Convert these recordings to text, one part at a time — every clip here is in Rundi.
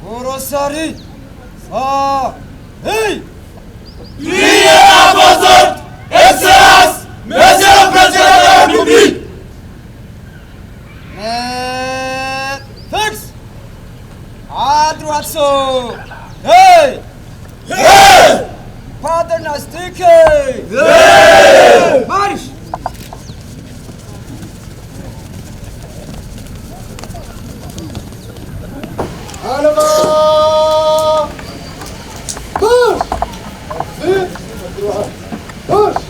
Orosari sa hey. Veuillez à vos ordres, Excellence, Monsieur le Président de la République. Fixe. À droite so. Hey. Hey! Paternastike. Hey! Marche. Alva! Marche! Marche!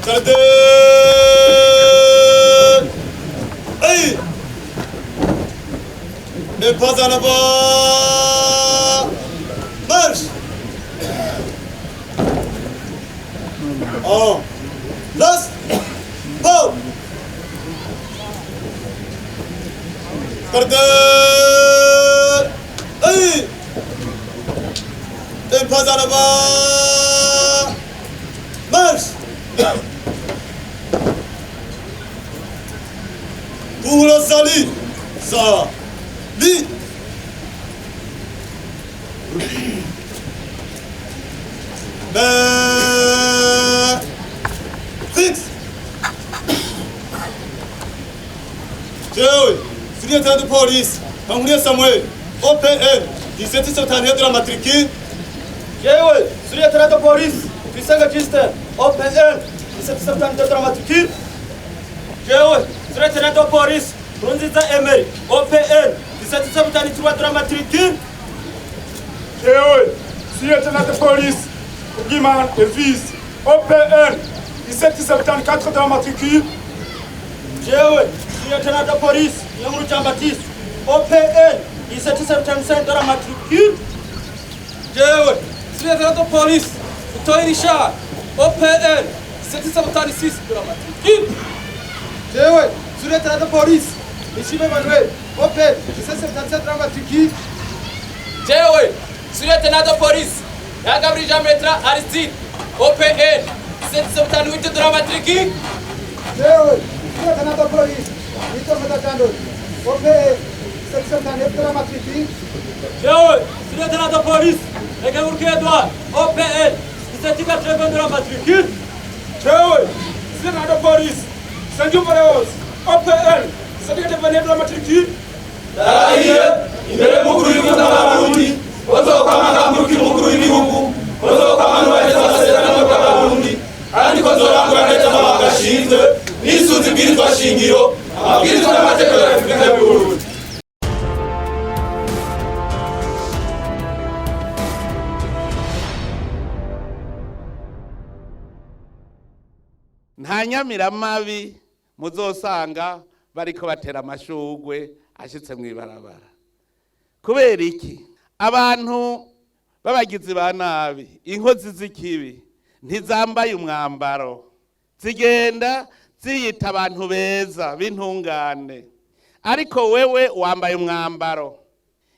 Salut! Hey! Et pas en avant! Marche! En place! Go! Gardez! Hey! Et pas en avant! Marche! Pour le salut, salut. Mais fixe. Jewe, suriya de police, Kankuriya Samuel, OPN, 1771 de la matricule. Jewe, suriya de police, Twisenga Justin, OPN, 1772 de la matricule. Jewe, suriya de police, Nkurunziza Emery, OPN, 1773 de la matricule. Jewe, sous-lieutenant de police, Guiman et fils, OPN, 1774 de la matricule. Jewe, suriya de police, Niyonkuru Jean Baptiste, OPN, 1775 de la matricule. Jewe, suriya de police, Butoyi Richard, OPN, 1776 de la matricule. Jewe, sous-lieutenant de police, Michime Emmanuel, OPN, 1777 de la matricule. Jewe, suriya de police, Yagabri Jean Bertrand Aristide, OPN, 778 de la matricule. Jewe, sous-lieutenant de police, Victor Mata OPN, 779 de la matricule. Jewe, suriya de police, Egeburki Edouard, OPN, 1780 de la matricule. Jewe, sous-lieutenant de police, Sanju Vareos, OPN, 789 de la matricule. Ndarahiye imbere y'umukuru w'igihugu n'abarundi bazokwama nkamurukira umukuru w'igihugu bazokwama nubahiriza amasezerano y'abarundi kandi ko nzorangura neza amabanga ashinzwe nisunze ibwirizwa shingiro amabwirizwa n'amategeko ya Repubulika y'Uburundi. Nta nyamiramabi muzosanga bariko batera amashugwe ashitse mw'ibarabara. Kubera iki? Abantu b'abagizi ba nabi, inkozi z'ikibi, ntizambaye umwambaro, zigenda ziyita abantu beza b'intungane, ariko wewe wambaye umwambaro.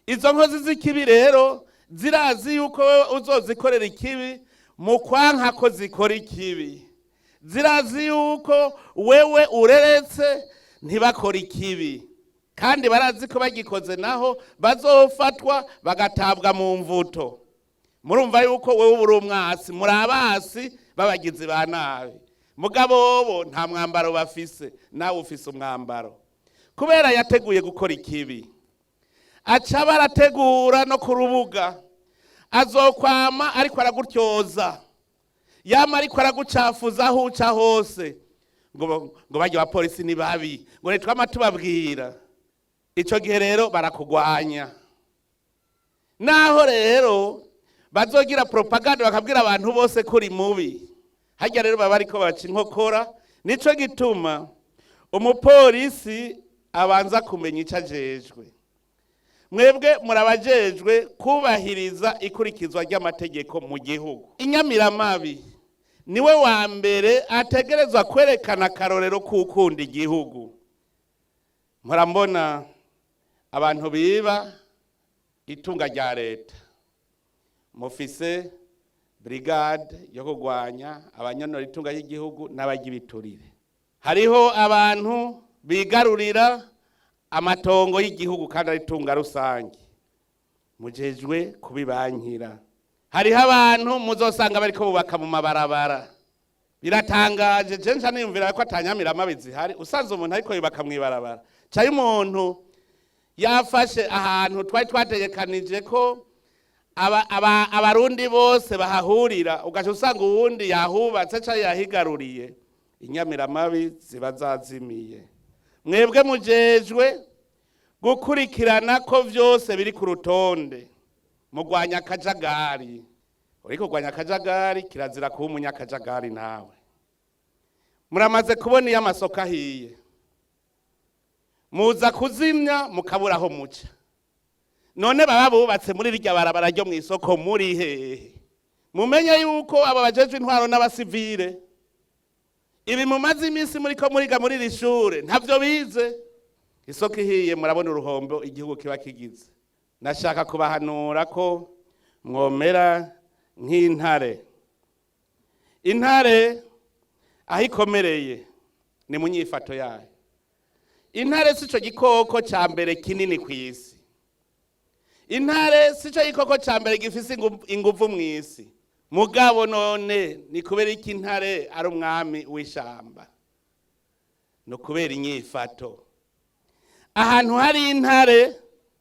Izo nkozi z'ikibi rero zirazi yuko wewe uzozikorera ikibi mu kwanka ko zikora ikibi. Zirazi yuko wewe ureretse ntibakora ikibi, kandi barazi ko bagikoze naho bazofatwa bagatabwa mu mvuto. Murumva yuko wewe uri umwasi, muri abasi b'abagizi ba nabi, mugabo bo nta mwambaro bafise, nawe ufise umwambaro. Kubera yateguye gukora ikibi, aca barategura no ku rubuga, azokwama ariko aragutyoza, yama ariko aragucafuza aho uca hose, ngo barya abapolisi ni babi, ngo ntitwama tubabwira. Ico gihe rero barakugwanya. Naho rero bazogira propaganda bakabwira abantu bose ko uri mubi, harya rero baba bariko baca inkokora. Nico gituma umupolisi abanza kumenya ico ajejwe. Mwebwe murabajejwe kubahiriza ikurikizwa ry'amategeko mu gihugu. Inyamiramabi niwe wa mbere ategerezwa kwerekana akarorero k'ukunda igihugu. Murambona abantu biba Itunga rya leta, mufise brigade yo kurwanya abanyonora itunga ry'igihugu n'abagibiturire. Hariho abantu bigarurira amatongo y'igihugu kandi ari itunga rusange, mujejwe kubibankira. Hariho abantu muzosanga bariko bubaka mu mabarabara. Biratangaje, je nca niyumvira ko atanyamiramabi zihari. Usanze umuntu ariko yubaka mw'ibarabara, cayo umuntu yafashe ahantu twari twategekanije ko abarundi bose bahahurira, ugaca usanga uwundi yahubatse canke yahigaruriye. Inyamiramabi ziba zazimiye. Mwebwe mujejwe gukurikirana ko vyose biri ku rutonde, mugwanya akajagari. Uriko kurwanya akajagari, kirazira kuba umunyakajagari nawe. Muramaze kubona iyo amasoko ahiye, muza kuzimya mukabura aho muca. None baba bubatse muri rirya barabara ryo mw'isoko muri hehe? Mumenye yuko aba bajejwe intwaro n'abasivile, ibi mumaze iminsi muriko muriga muri iri shure ntavyo bize. Isoko ihiye, murabona uruhombo igihugu kiba kigize. Nashaka kubahanura ko mwomera nk'intare. Intare aho ikomereye ni mu nyifato yayo. Intare si cyo gikoko cya mbere kinini ku isi. Intare si cyo gikoko cya mbere gifise inguvu mu isi. Mugabo none ni kubera iki intare ari umwami w'ishamba? Ni ukubera inyifato. Ahantu hari intare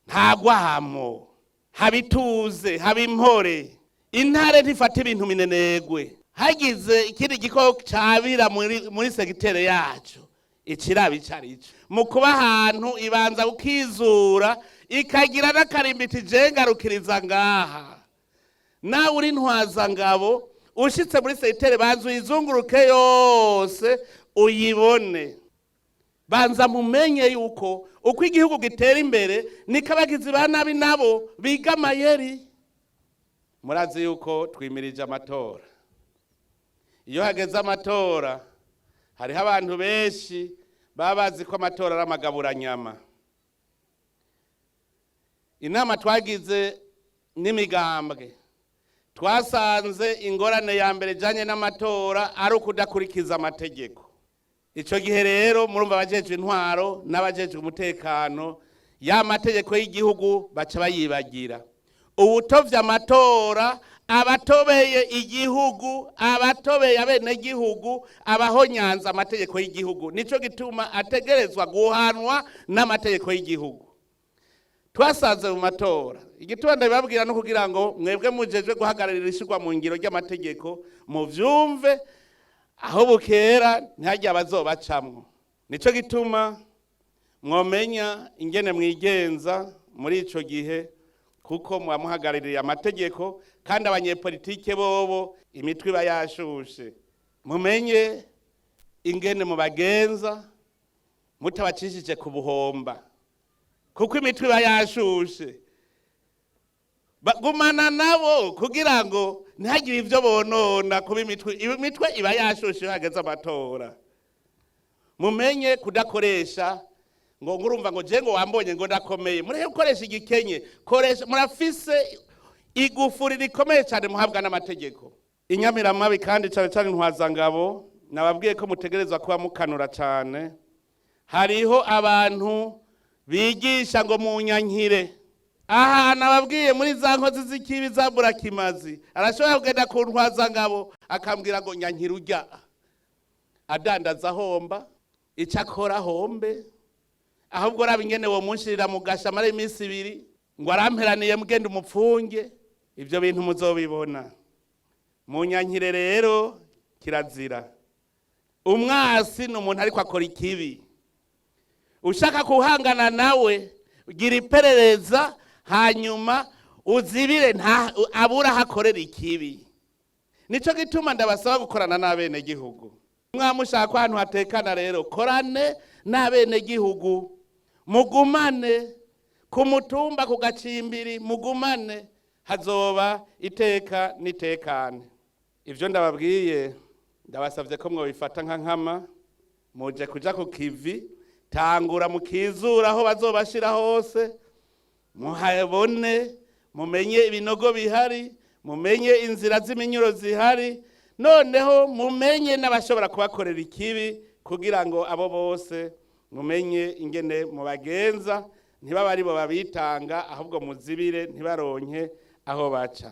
ntagwamo, haba ituze, haba impore. Intare ntifata ibintu minenegwe. Hagize ikindi gikoko cabira muri segitere yacu, ikiraba ico arico, mu kuba ahantu ibanza kukizura, ikagira n'akarimbiti ijengarukiriza ngaha. Nawe uri ntwazangabo, ushitse muri segitere, banza uyizunguruke yose uyibone. Banza mumenye yuko uko igihugu gitera imbere niko abagizi ba nabi nabo biga amayeri. Murazi yuko twimirije amatora. Iyo hageze amatora, hariho abantu benshi baba bazi ko amatora ari amagaburanyama. Inama twagize n'imigambwe, twasanze ingorane ya mbere ijanye n'amatora ari ukudakurikiza amategeko. Ico gihe rero murumva abajejwe intwaro n'abajejwe umutekano, ya mategeko y'igihugu baca bayibagira. Uwutovye amatora abatobeye igihugu, abatobeye abenegihugu, abahonyanza amategeko y'igihugu. Nico gituma ategerezwa guhanwa n'amategeko y'igihugu. Twasanze mu matora, igituma ndabibabwira no kugira ngo mwebwe mujejwe guhagararira ishirwa mu ngiro ry'amategeko muvyumve, aho bukera ntihagire abazobacamwo. Nico gituma mwomenya ingene mwigenza muri ico gihe, kuko muba muhagarariye amategeko, kandi abanyepolitike bobo imitwe iba yashushe. Mumenye ingene mubagenza mutabacishije ku buhomba, kuko imitwe iba yashushe. Gumana nabo kugira ngo ntihagire ivyo bonona, kuba imitwe iba yashushe iyo hageze amatora. Mumenye kudakoresha ngo ngurumva ngo je ngo wambonye ngo ndakomeye. Mureke gukoresha igikenye, koresha, murafise igufuri rikomeye cyane muhabwa n'amategeko. Inyamiramabi kandi cane cane intwazangabo, nababwiye ko mutegerezwa kuba mukanura cane. Hariho abantu bigisha ngo munyankire. Aha nababwiye muri za nkozi z'ikibi za burakimazi, arashobora kugenda ku ntwazangabo akambwira ngo nyankire urya, adandaza ahomba, ico akora ahombe. Ahubwo raba ingene wo munshirira mu gasha amara iminsi ibiri ngo aramperaniye, mugende umupfunge. Ivyo bintu muzobibona. Munyankire rero kirazira. Umwasi ni umuntu ariko akora ikibi. Ushaka kuhangana nawe, gira iperereza, hanyuma uzibire nta abura hakorera ikibi. Nico gituma ndabasaba gukorana n'abenegihugu. Mwamushaka ko ahantu hatekana rero, korane n'abenegihugu, mugumane ku mutumba, ku gacimbiri, mugumane, hazoba iteka n'itekane. Ivyo ndababwiye, ndabasavye ko mwobifata nka nkama. Muje kuja ku kivi, tangura mukizura aho bazobashira hose. Muhabone, mumenye ibinogo bihari, mumenye inzira z'iminyuro zihari, noneho mumenye n'abashobora kubakorera ikibi, kugira ngo abo bose mumenye ingene mubagenza, ntibaba aribo babitanga, ahubwo muzibire ntibaronke aho baca.